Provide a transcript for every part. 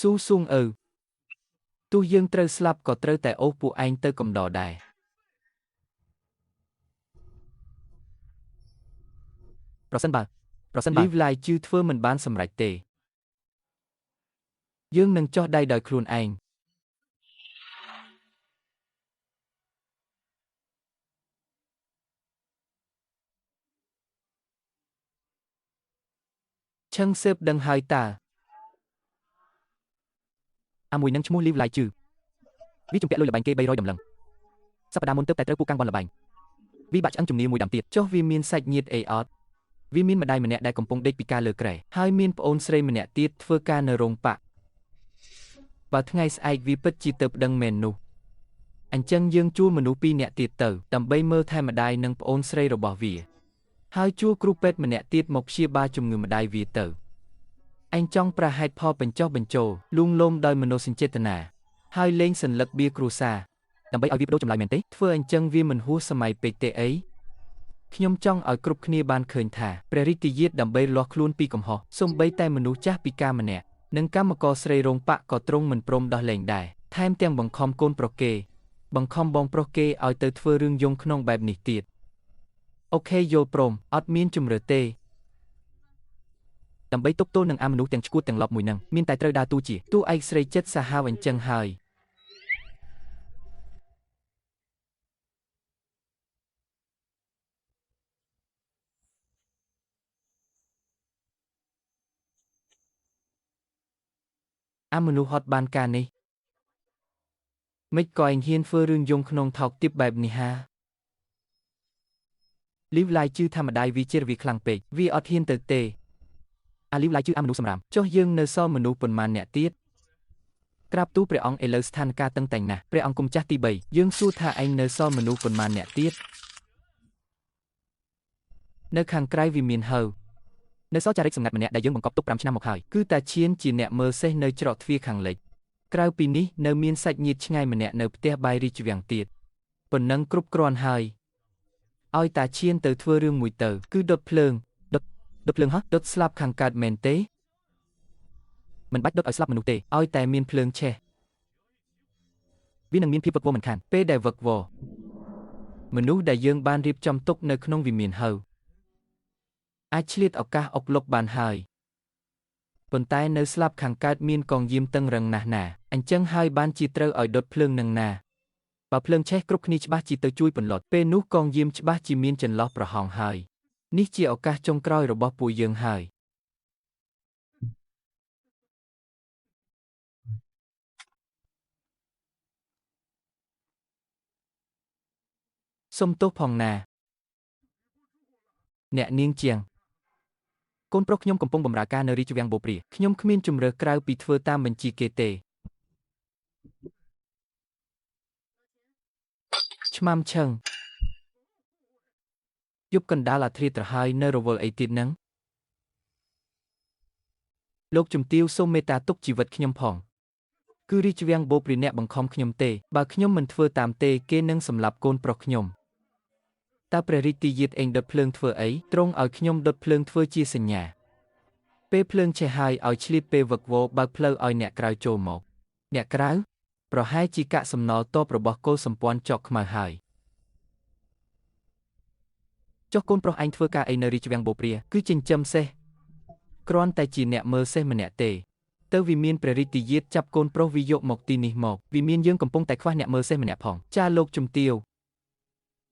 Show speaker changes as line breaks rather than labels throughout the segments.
ស៊ូស៊ូងឪទោះយើងត្រូវស្លាប់ក៏ត្រូវតែអូសពួកឯងទៅកំដរដែរប្រសិនបើលីវឡាយជឺធ្វើមិនបានសម្រេចទេយើងនឹងចោះដៃដោយខ្លួនឯងឆឹងស៊ើបដឹងហើយតើអាមួយនឹងឈ្មោះលីវឡាយជឺវាជំពាក់លុយល្បែងគេ300តម្លឹងសប្តាហ៍មុនទើបតែត្រូវពួកកាំងបនល្បែងវាបាក់ឆ្អឹងជំនាញមួយដើមទៀតចុះវាមានសាច់ញាតិអីអត់វាមានម្ដាយម្នាក់ដែលកំពុងដេកពិការលើគ្រែហើយមានប្អូនស្រីម្នាក់ទៀតធ្វើការនៅរោងប៉ាក់បើថ្ងៃស្អែកវាពិតជាទៅប្តឹងមែននោះអញ្ចឹងយើងជួលមនុស្ស2នាក់ទៀតទៅដើម្បីមើលថែម្ដាយនិងប្អូនស្រីរបស់វាហើយជួលគ្រូពេទ្យម្នាក់ទៀតមកព្យាបាលជំងឺម្ដាយវាទៅឯងចង់ប្រហែលផលបញ្ចុះបញ្ចូលលួងលោមដោយមនោសញ្ចេតនាហើយលេងសន្លឹកបៀគ្រួសារដើម្បីឲ្យវាបដូរចម្លើយមែនទេធ្វើអញ្ចឹងវាមិនហួសសម័យពេកទេអីខ្ញុំចង់ឲ្យគ្រប់គ្នាបានឃើញថាព្រះរាជទាយាទដើម្បីលាស់ខ្លួនពីកំហុសសូម្បីតែមនុស្សចាស់ពិការម្នាក់និងកម្មករស្រីរោងប៉ាក់ក៏ទ្រង់មិនព្រមដោះលែងដែរថែមទាំងបង្ខំកូនប្រុសគេបង្ខំបងប្រុសគេឲ្យទៅធ្វើរឿងយងក្នុងបែបនេះទៀតអូខេយល់ព្រមអត់មានជំរឿទេដើម្បីទប់ទល់នឹងអាមនុស្សទាំងឈួតទាំងឡប់មួយនឹងមានតែត្រូវដើរតួជាតួឯកស្រីចិត្តសាហាវអញ្ចឹងហើយអាមនុស្សហត់បានការនេះមិនក៏ឯងហ៊ានធ្វើរឿងយងក្នុងថោកទាបបែបនេះហាលីវឡាយជឺធម្មតាវាជាវាខ្លាំងពេកវាអត់ហ៊ានទៅទេអាលីវឡាយជឺអាមនុស្សសម្រាមចុះយើងនៅសល់មនុស្សប៉ុន្មានអ្នកទៀតក្រាបទូលព្រះអង្គឥឡូវស្ថានភាពតឹងតែងណាស់ព្រះអង្គគុំចាស់ទី3យើងសួរថាឯងនៅសល់មនុស្សប៉ុន្មានអ្នកទៀតនៅខាងក្រៅវាមានហៅនៅសល់ចារិកសម្ងាត់ម្នាក់ដែលយើងបង្កប់ទុក5ឆ្នាំមកហើយគឺតាឈៀនជាអ្នកមើលសេះនៅច្រកទ្វារខាងលិចក្រៅពីនេះនៅមានសាច់ញាតិឆ្ងាយម្នាក់នៅផ្ទះបាយរាជវាំងទៀតប៉ុណ្ណឹងគ្រប់គ្រាន់ហើយឲ្យតាឈៀនទៅធ្វើរឿងមួយទៅគឺដុតភ្លើងដុតភ្លើងហោះដុតស្លាប់ខាងកើតមែនទេមិនបាច់ដុតឲ្យស្លាប់មនុស្សទេឲ្យតែមានភ្លើងឆេះវានឹងមានភាពវឹកវរមិនខានពេលដែលវឹកវរមនុស្សដែលយើងបានរៀបចំទុកនៅក្នុងវិមានហៅអាចឆ្លៀតឱកាសអុកលុកបានហើយប៉ុន្តែនៅស្លាប់ខាងកើតមានកងយាមតឹងរឹងណាស់ណាអញ្ចឹងហើយបានជាត្រូវឲ្យដុតភ្លើងនឹងណាបើភ្លើងឆេះគ្រប់គ្នាច្បាស់ជាទៅជួយពន្លត់ពេលនោះកងយាមច្បាស់ជាមានចន្លោះប្រហោងហើយនេះជាឱកាសចុងក្រោយរបស់ពួកយើងហើយសូមទោសផងណាអ្នកនាងជាងកូនប្រុសខ្ញុំកំពុងបម្រើការនៅរាជវាំងបូព្រាខ្ញុំគ្មានជម្រើសក្រៅពីធ្វើតាមបញ្ជាគេទេឆ្មាំឆឹងយប់កណ្ដាលអាធ្រាត្រហើយនៅរវល់អីទៀតនឹងលោកជំទាវសូមមេត្តាទុកជីវិតខ្ញុំផងគឺរាជវាំងបូព្រាអ្នកបង្ខំខ្ញុំទេបើខ្ញុំមិនធ្វើតាមទេគេនឹងសម្លាប់កូនប្រុសខ្ញុំតើព្រះរាជទាយាទឯងដុតភ្លើងធ្វើអីទ្រង់ឲ្យខ្ញុំដុតភ្លើងធ្វើជាសញ្ញាពេលភ្លើងឆេះហើយឲ្យឆ្លៀតពេលវឹកវរបើកផ្លូវឲ្យអ្នកក្រៅចូលមកអ្នកក្រៅប្រហែលជាកាកសំណល់តបរបស់កុលសម្ព័ន្ធចកខ្មៅហើយចុះកូនប្រុសឯងធ្វើការអីនៅរាជវាំងបូព្រាគឺចិញ្ចឹមសេះគ្រាន់តែជាអ្នកមើលសេះម្នាក់ទេទៅវាមានព្រះរាជទាយាទចាប់កូនប្រុសវាយកមកទីនេះមកវាមានយើងកំពុងតែខ្វះអ្នកមើលសេះម្នាក់ផងចាលោកជំទាវ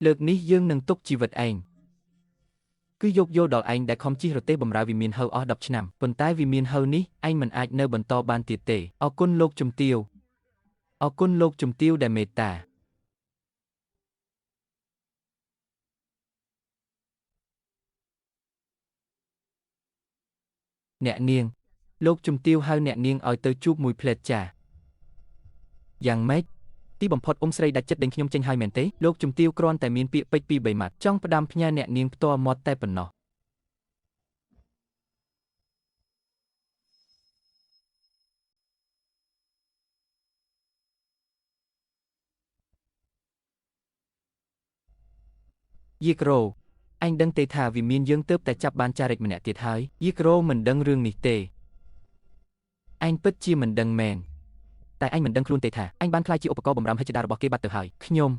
លើកនេះយើងនឹងទុកជីវិតឯងគឺយកយល់ដល់ឯងដែលខំជិះរទេះបម្រើវិមានហៅអស់10ឆ្នាំប៉ុន្តែវិមានហៅនេះឯងមិនអាចនៅបន្តបានទៀតទេអរគុណលោកជំទាវអរគុណលោកជំទាវដែលមេត្តាអ្នកនាងលោកជំទាវហៅអ្នកនាងឲ្យទៅជួបមួយផ្លែតចាយ៉ាងម៉េចទីបំផុតអ៊ំស្រីដាច់ចិត្តដេញខ្ញុំចេញហើយមែនទេលោកជំទាវគ្រាន់តែមានពាក្យពេចន៍ពីរបីម៉ាត់ចង់ផ្ដាំផ្ញើអ្នកនាងផ្ទាល់មាត់តែប៉ុណ្ណោះយីក្រូឯងដឹងទេថាវិមានយើងទើបតែចាប់បានចារិកម្នាក់ទៀតហើយយីក្រូមិនដឹងរឿងនេះទេ អញពិតជាមិនដឹងមែនតែអញមិនដឹងខ្លួនទេថាអញបានក្លាយជាឧបករណ៍បំរាមហិច្ចតារបស់គេបាត់ទៅហើយខ្ញុំ